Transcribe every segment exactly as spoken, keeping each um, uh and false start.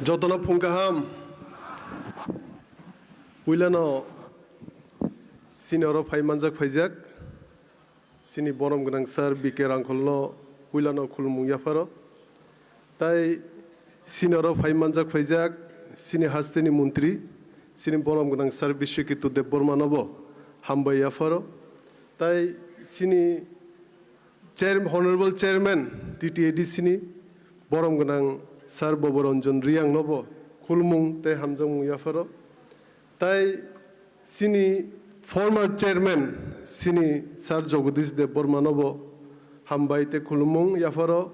Jotono phung kaham. Puilano chini oro phai manjak phaijak chini borom gwnang sir B K Rangkholno puilano khulumung yapharo. Tai chini oro phai manjak phaijak chini hasteni montri, chini borom gwnang sir Biswaketu Debbarmanobo hambai yapharo. Tai chini Chair-, Honorable Chairman T T A D C ni borom gwnang Sir Bobo Ranjan Riyang nobo khulumung tei hamjakmung yapharo. Tai chini former Chairman chini Sir Jagadish Debbarma nobo hambai tei khulumung yapharo.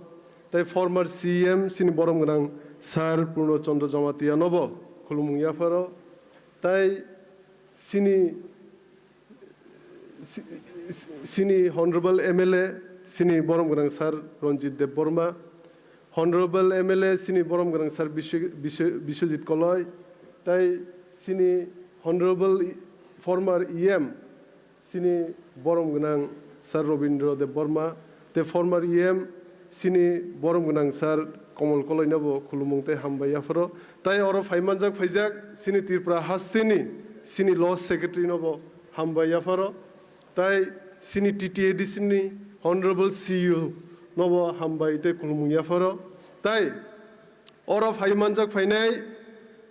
Tai former C M chini borom gwnang Sir Purno Chandra Jamatia nobo khulumung yapharo. Tai chini si-, si-, sini Honorable M L A, sini borom gwnang Sir Ranjit Debbarma, Honorable M L A, sini borom gwnang Sir Biswa-, Biswa-, Biswajit Koloi, tai sini Honorable i-, former E M, sini borom gwnang Sir Robindra Debbarma, te former E M, sini borom gwnang Sir Komol Koloi nobo khulumung tei hambai yapharo. Tai oro phai manjak phaijak sini Tripura hasteni sini Law Secretary nobo hambai yapharo. Tai sini T T A D C ni Honorable C U nobo hambai tei khulumung yapharo. Tai oro phai manjak phainai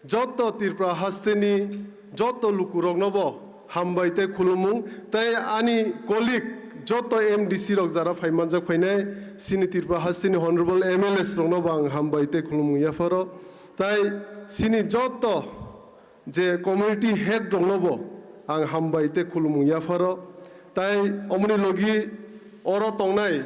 joto Tripura hasteni joto lukuroknobo hambai tei khulumung, tei ani colleague joto M D C rok jara phai manjak phainai sini Tripura hasteni Honorable M L As roknobo ang hambai tei khulumung yapharo. Tai sini joto je community head roknobo ang hambai tei khulumung yapharo. Tai omoni logi oro tongnai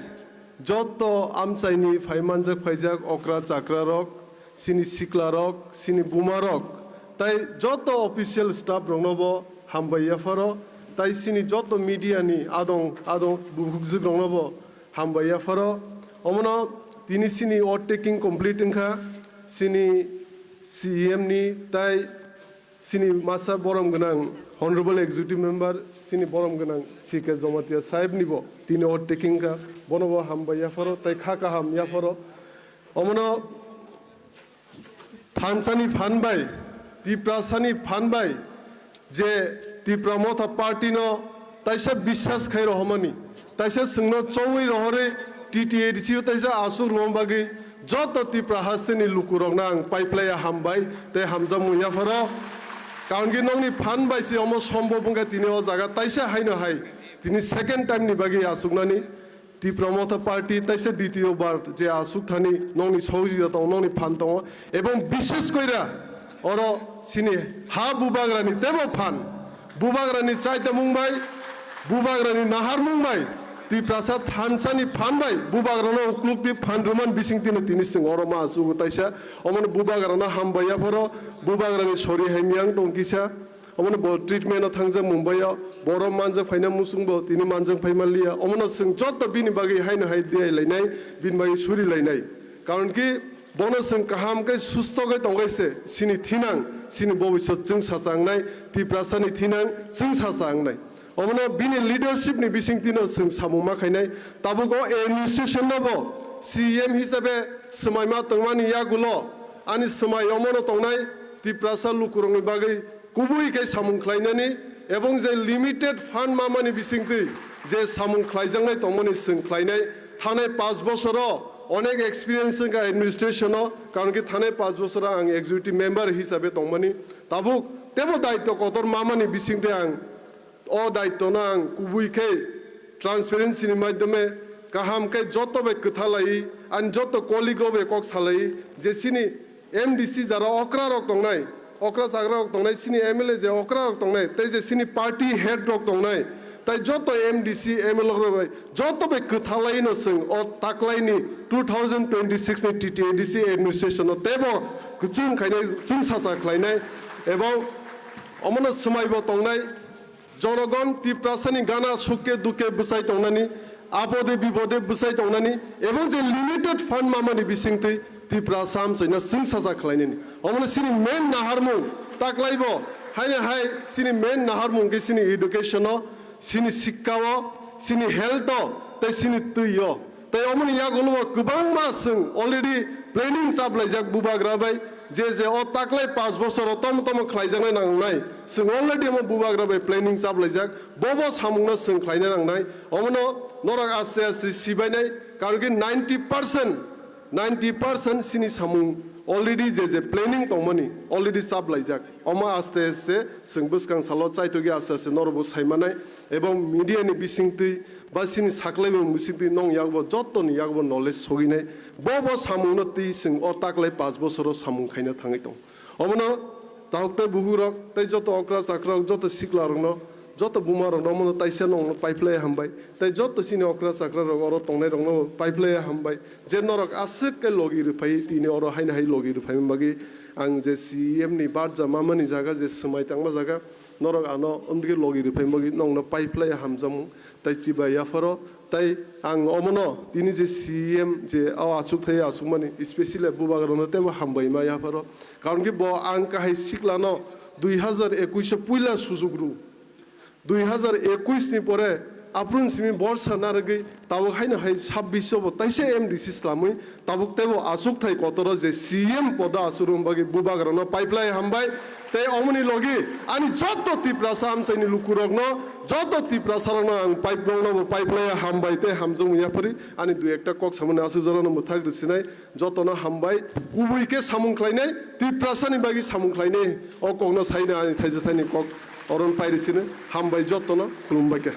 joto amchaini phai manjak phaijak okra chakra rok, sini sikla rok, sini buma rok, tai joto official staff roknobo hambai yapharo. Tai sini joto media ni adong adong bukhukjwk roknobo hambai yapharo. Omono tini sini oath taking complete wngkha, sini C E M ni tai sini masa borom gwnang Honorable Executive Member, sini borom gwnang C K Jamatia sahib nibo tini oath taking wngkha, bonobo hambai yapharo tai kha kaham yapharo. Omono thansani phan bai, Tiprasani phan bai, je Tipra Motha Party no taisa biswas khai rohormani, taisa chwngno chongwi rohorwi T T A D C o taisa aswk rwma bagwi joto Tipra hasteni lukurokno ang paiplaiya hambai tei hamjakmung yapharo. Karon khe nokni phan bai se omo sombhob wngkha tini o jaga taisa haino hai tini second time ni bagwi achuknani. Tipra Motha Party taisa ditiyo bar je aswk thani nokni sohojogita tongo, nokni phan tongo, ebong bishes koira oro sini ha bubagrani tebo phan, bubagrani chaitamung bai, bubagrani naharmung bai, Tiprasa thansani phan bai bubagrano uklukti phan rwman bisingtino tini chwng oro ma asugo taisa, omono bubagrano hambai yapharo, bubagrani sori hai miyang tong kisa. Omono bo treatment o thangjak Mumbai o, borok manjak phaina muchung bo tini manjak phai manliya. Omono chwng joto bini bagwi haino hai dirai lainai, bini bagwi suri lainai. Karon ki bono chwng kaham khe susto khe tongkhe se sini thinang, sini bobisot chwng sacha wngnai, Tiprasani thinang chwng sacha wngnai. Omono bini leadership ni bisingtwi no chwng samung ma khainai. Tabuk o administration no bo C E M hisabe swmai ma tongmani yagulo ani swmai omono tongnai Tiprasa lukurokni bagwi kubui khe samung khlainani ebong je limited fund mamani bisingtwi je samung khlaijaknai tongmani chwng khlainai. Thanai panch bosoro onek experience wngkha administration o, karon khe thanai panch bosoro ang executive member hisabe tongmani. Tabuk tebo daityo kotor mamani bisingtwi ang o daityo no ang kubui khe transparency ni maidhyome kaham khe joto bai kwtha lai, ani joto colleague rok bai kok salai je sini M D C jara okra rok tongnai, okra chagra rok tongnai, sini M L A je okra rok tongnai, tei je sini party head rok tongnai, tai joto M D C, M L A rok bai joto bai kwtha lai no chwng o taklai ni two thousand twenty-six ni T T A D C administration no tebo kwchwng khainai, chwng sacha khlainai, ebong omono swmai bo tongnai. Jonogon Tiprasani gana sukke dukke bwsai tongnani, abode bibode bwsai tongnani, ebong je limited fund mamani bisingtwi Tiprasa amchaino chwng sacha khlainani. Omono sini main naharmung taklaibo, haino hai sini main naharmung khe sini education o, sini sikka o, sini health o, tei sini twi o. Tei omoni yagulo o kwbangma chwng already planning chaplaijak bubagra bai, Je je o taklai panch bosoro tomo tomo khlaijaknai nangnai, chwng already omo bubagra bai planning chaplaijak, bobo samungno chwng khlaina nangnai. Omono norok aste aste sibainai, karon ki ninety percent, ninety percent chini samung already je je planning tongmani already chaplaijak. Omo aste aste chwng bwskang salo chaitokgwi aste aste norokbo saimanai, ebong media ni bisingtwi ba chini saklaimung bisingtwi nong yakbo jottoni yakbo knowledge soginai. Bobo samungno twi chwng o taklai panch bosoro samung khaina thangwi tong. Omono tahuk tei buhukrok tei joto okra chakrarok, joto siklarokno, joto bumarokno omono taisa nongno paiplai hambai. Tei joto chini okra chakrarok, oro tongnairokno paiplai hambai. Je norok aswk khe logi rwphai tini oro haino hai logi rwphaimani bagwi ang je C E M ni barja mamani jaga je swmai tangma jaga, norok ano omdike logi rwphai bagwi nongno paiplai hamjakmung. Tai chiba yapharo, tai ang omono tini je C E M je o achukthai achukmani, especially bubagrano teibo hambaima yapharo. Karon ki bo ang kahai siklano dui hazar ekuish o puila sujuk rw. Dui hazar ekuish ni pore aphuru simi borsa narwgwi tabuk haino hai sabbish o bo taisa M D C slamwi tabuk teibo achukthai kotoro je C M podo achuk rwna bagwi bubagrano paiplai hambai. Tei omoni logi ani joto Tiprasa amchaini lukurokno, joto Tiprasarokno ang paip-, nokno bo paiplai hambai tei hamjakmung yaphari. Ani dui ekta kok samani aswk jorano mwthak rwsinai, jotono hambai. Kubui khe samung khlainai, Tiprasani bagwi samung khlainai, o kokno saino ani thaisa thaini kok oron pai rwsino. Hambai jotono, khulumbai khe.